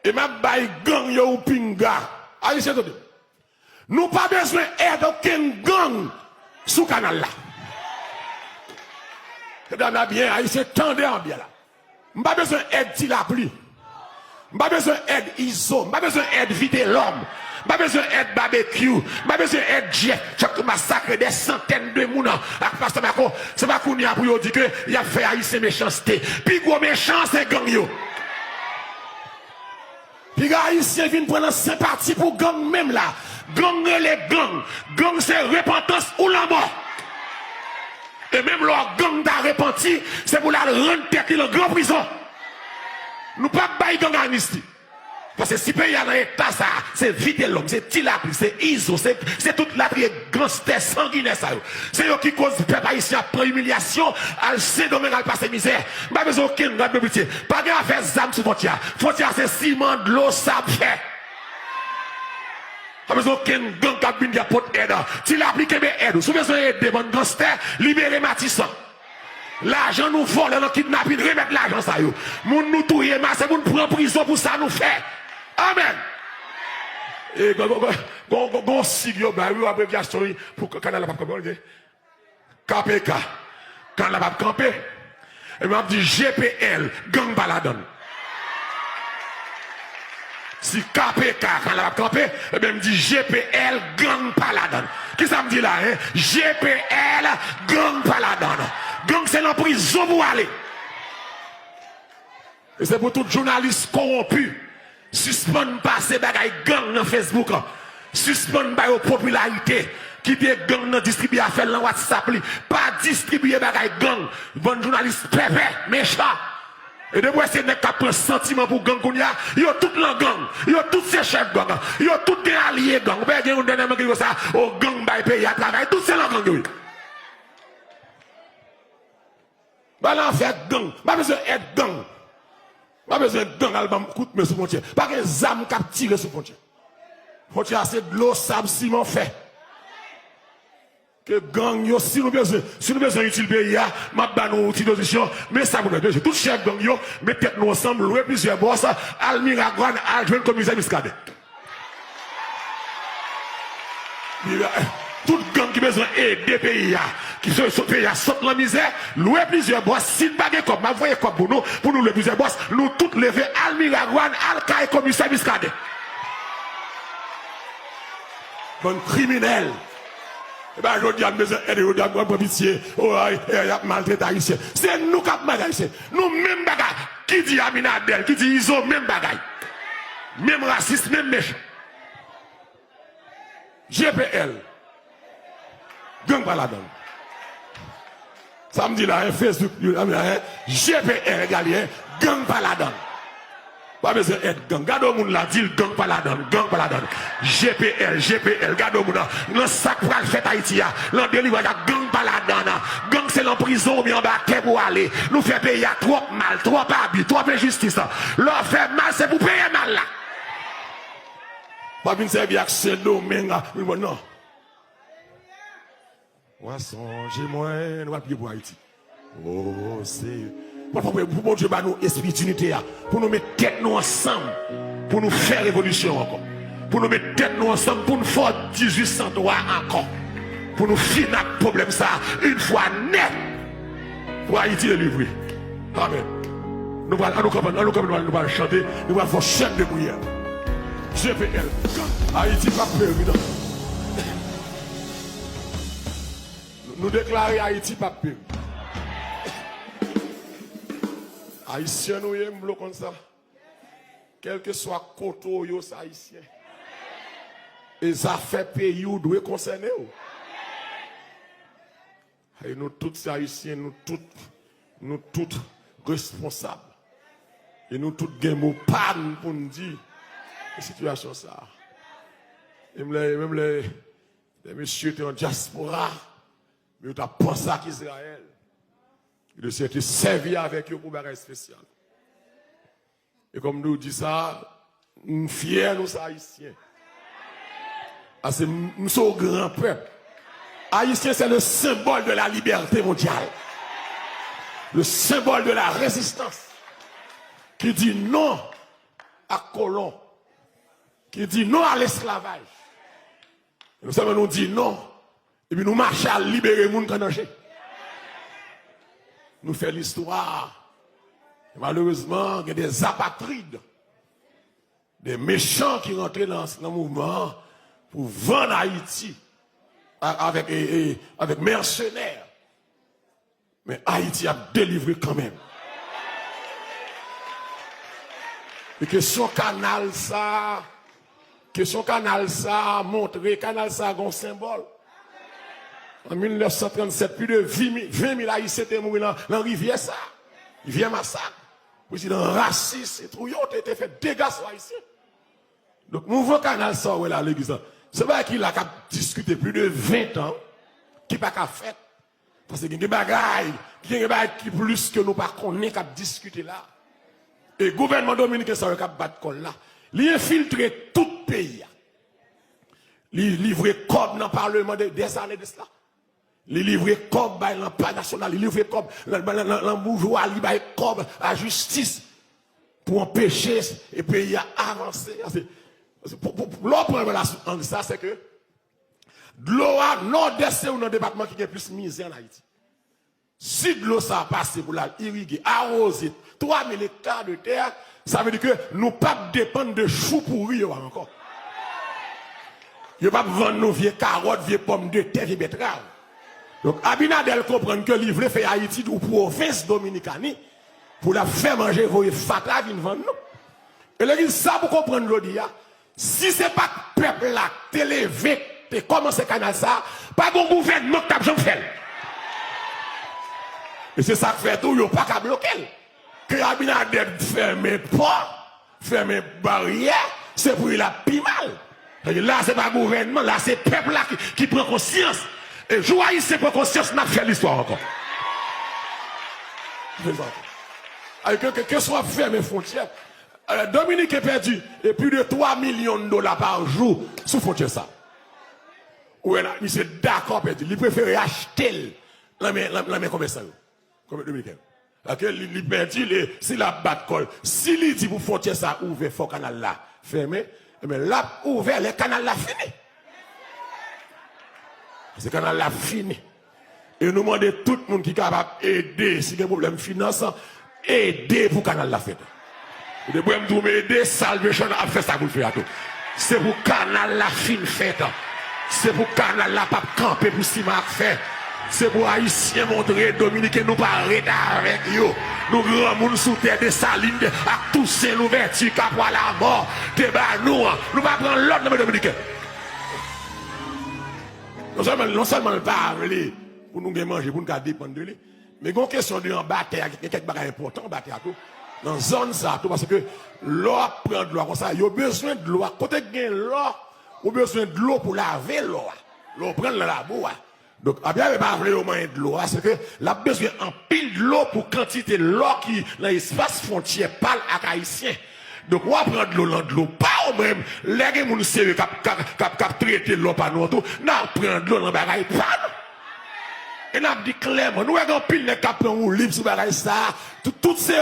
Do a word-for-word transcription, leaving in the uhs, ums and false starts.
E m ap bay gang yo ou pinga. Ayisyen, tande. Nou pa bezwen èd okenn gang sou kanal la. Tande m la byen, Ayisyen, tande m byen la. M pa bezwen èd Ti Lapli. M pa bezwen èd Izo. M pa bezwen èd Vitelòm. M pa bezwen èd Babekyou. M pa bezwen èd Jeff. Chak masakre dè santèn de moun ak Pastè Marco. Se pa kounye a pou yo di ke y ap fè Ayisyen mechanste. Pi gwo mechan se gang yo. Piga Ayisyen vin pran nan senpati pou gang menm la. Gang rele gang. Gang se repantans ou lanmò. E menm lè w gang ta repanti, se pou l al rann tèt li nan gran prizon. Nou p ap bay gang amnisti. Paske si peyi a nan eta sa a, se Vitelòm, se Ti Lapli, se Izo, se, se tout latriye ganstè sanginè sa yo. Se yo ki koz pèp ayisyen ap pran imilyasyon, al Sendomeng al pase mizè. M pa bezwen okenn rad de pitye. Pa gen afè zam sou fwontyè a. Fwontyè a se siman, dlo, sab, fè. Pa bezwen okenn gang k ap vin di ap pot èd. Ti Lapli kenbe èd ou. Si w bezwen ede bann ganstè, libere Matisan. Lajan nou vòlè nan kidnapin, remèt lajan sa yo. Moun nou touye, mase moun pran prizon pou sa nou fè. Amèn. E gon, gon, gon, gon, gon, gon sig yo bay, wi, abrevyasyon, wi, pou kanal la p ap kanpe, wi. K P K, kanal la p ap kanpe. Ebyen, m ap di G P L, gang pa ladan l. Si K P K, kanal la p ap kanpe, ebyen, m di G P L, gang pa ladan l. Kisa m di la, en? G P L, gang pa ladan l. Gang se nan prizon pou ale. E se pou tout jounalis kowonpi sispann pase bagay gang nan Facebook. Sispann ba yo popilarite. Kite gang nan distribye afè l nan WhatsApp li. Pa distribye bagay gang. Bann jounalis pèpè, mechan. E depi w wè se nèg k ap pran santiman pou gang kounye a, yo tout lan gang. Yo tout se chèf gang. Yo tout gen alye gang. Ou pa gen youn dènyèman ki di konsa, o gang bay peyi a travay. Tout se lan gang yo ye. Pa nan afè gang. M pa bezwen èd gang. M pa bezwen gang al ban m kout men sou fwontyè. Pa gen zam k ap tire sou fwontyè. Fwontyè a se dlo, sab, siman, fè. Ke gang yo, si nou bezwen, si nou bezwen itil peyi a, m ap ba nou ti pozisyon. Men sa pou nou bezwen. Tout chèf gang yo, met tèt nou ansanm, lwe plizyè bòs, al Miragwàn, al jwenn komisè Miskaden. Tout gang ki bezwen ede peyi a, ki sot, sot peyi a sot nan mizè, lwe plizyè bòs. Si n pa gen kòb, m ap voye kòb pou nou, pou nou lwe plizyè bòs. Nou tout leve al Miragwàn, al kay komisè Miskaden. Bann kriminèl. E pa jodi a m bezwen èd, jodi a m pran pitye. O, ay, ay, y ap maltrete Ayisyen. Se nou k ap maltrete Ayisyen. Nou menm bagay. Ki di Aminadèl, ki di Izo, menm bagay. Menm rasis, menm mechan. G P L. Gang pa ladan l. Sa m di la, en, Facebook, yo, la, en, G P L, gade, en, gang pa ladan l. Pa bezwen èd gang. Gade yon moun la, di l gang pa ladan l, gang pa ladan l. G P L, G P L, gade yon moun la. Nan sa k pral fèt Ayiti a, nan delivraj la, gang pa ladan l. Gang se nan prizon oubyen anba tè pou ale. Nou fè peyi a twòp mal, twòp abi, twòp enjistis. Lè w fè mal, se pou peye mal la. Pa vin sèvi ak Sendomeng a. Non. W a sonje mwen, nou pral priye pou Ayiti. O, Seyè. Pou, pou, pou Bondye ba nou espri dinite a, pou nou met tèt nou ansanm, pou nou fè revolisyon ankò. Pou nou met tèt nou ansanm, pou nou fè dizuit san twa ankò. Pou nou fini ak pwoblèm sa a, yon fwa nèt. Pou Ayiti delivre. Amèn. Nou pral, ann nou kanpe, ann nou kanpe, nou pral, nou pral chante, nou pral fè yon chèn de priyè. G P L. Ayiti p ap peri, non. Nou, nou deklare Ayiti p ap peri. Ayisyen nou ye, m vle w konn sa. Kèlkeswa kote w ye, w se Ayisyen. E zafè peyi w dwe konsène w. E nou tout se Ayisyen, nou tout, nou tout responsab. E nou tout gen mo pa n pou n di nan sitiyasyon sa a. E menm lè, menm lè, lè mesye te an dyaspora, men yo t ap panse ak Izrayèl. E Lesenyè te sèvi avèk yo pou bagay espesyal. E kòm nou di sa, m fyè nou se Ayisyen. Paske m, m se yon gran pèp. Haïtien, c'est le symbole de la liberté mondiale. Le symbole de la résistance. Qui dit non ak kolon ki di non a lesklavaj. Nou sèlman nou di non, epi nou mache al libere moun k an danje. Nou fè listwa. Malerezman, gen de apatrid, de mechan ki rantre nan, nan mouvman an pou vann Ayiti a-, avèk, e, e, avèk mèsenè. Men Ayiti ap delivre kanmenm. E kesyon kanal sa a, kesyon kanal sa a montre, kanal sa a gon senbòl. An mil nèf san trannsèt, plis de ven mil, ven mil Ayisyen te mouri nan, nan rivyè sa a. Rivyè Masak. Prezidan rasis e tou yo te, te fè dega sou Ayisyen. Donk, mouvman kanal sa w wè la, legliz la, se bagay ki la k ap diskite plis de ven tan, ki pa ka fèt. Paske gen de bagay, gen de bagay ki plis ke nou pa konnen k ap diskite la. E gouvènman dominiken sa yo k ap bat kò l la, li enfiltre tout peyi a. Li livre kòb nan palman de, dèzane de sela. Li livre kòb bay lanpa nasyonal, li livre kòb nan, nan, nan, nan boujwa, li bay kòb a jistis pou anpeche e peyi a avanse. Paske, paske pou, pou, pou, lè w pran revelasyon ann sa, se ke dlo a, Nòdès se youn nan depatman ki gen plis mizè ann Ayiti. Si dlo sa a pase pou l al irige, awoze twa mil ekta de tè, sa vle di ke nou p ap depann de chou pouri yo a ankò. Yo p ap vann nou vye kawòt, vye pòmdetè, vye bètrav. Donk, Abinader konprann ke li vle fè Ayiti yon pwovens Dominikani pou l ap fè manje voye fatra vin vann nou. E legliz sa pou konprann jodi a, si se pa t pèp la k te leve, k te kòmanse kanal sa a, pa gon gouvènman k t ap janm fè l. E se sa k fè tou yo pa ka bloke l. Ke Abinader fèmen pò, fèmen baryè, se pou li l ap pi mal. Paske la se pa gouvènman, la se pèp la ki, ki pran konsyans. E jou Ayisyen pran konsyans, n ap fè listwa ankò. N ap fè sa ankò. Ay, ke, ke, keswa fèmen fwontyè, euh, Dominiken pèdi, e plis de twa milyon dola pa jou sou fwontyè sa. Ou wè la, misye dakò pèdi, li prefere achte l nan men, nan, nan men komèsan yo. Komèsan dominiken. Paske li, li pèdi, li, si l ap bat kò l, si li di pou fwontyè sa ouvè, fò kanal la fèmen, ebyen, l ap ouvè lè kanal la fini. Paske kanal la fini. E nou mande tout moun ki kapab ede, si gen pwoblèm finans, ede pou kanal la fèt. Ou te bwè m di w m ede, Salvation ap fè sa pou l fè a tou. Se pou kanal la fin fèt. Se pou kanal la p ap kanpe pou siman ak fè. Se pou Ayisyen montre Dominiken nou pa ret avèk yo. Nou granmoun sou tè Desalin ak Tousen Louvèti, Kapwa Lamò te ba nou an. Nou pa pran lòd nan men Dominiken. Non sèlman, non sèlman l pa vle pou nou gen manje, pou nou ka depann de li, men gen yon kesyon de anba tè a, gen kèk bagay enpòtan anba tè a tou. Nan zòn sa a tou, paske lè w ap pran dlo a konsa, yo bezwen dlo a. Kote k gen lò, ou bezwen dlo pou lave lò a. Lè w pran l nan labou a. Donk, Abinader pa vle yo manyen dlo a, se ke l ap bezwen anpil dlo pou kantite lò ki nan espas fwontyè pa l ak Ayisyen. Donk, w ap pran dlo nan dlo pa w menm. Lè gen moun serye k ap, k ap, k ap, k ap trete lò pa nou an tou, n ap pran dlo nan bagay pa nou. E n ap di klèman, nou wè gen anpil nèg k ap pran woulib sou bagay sa a. Tout, tout se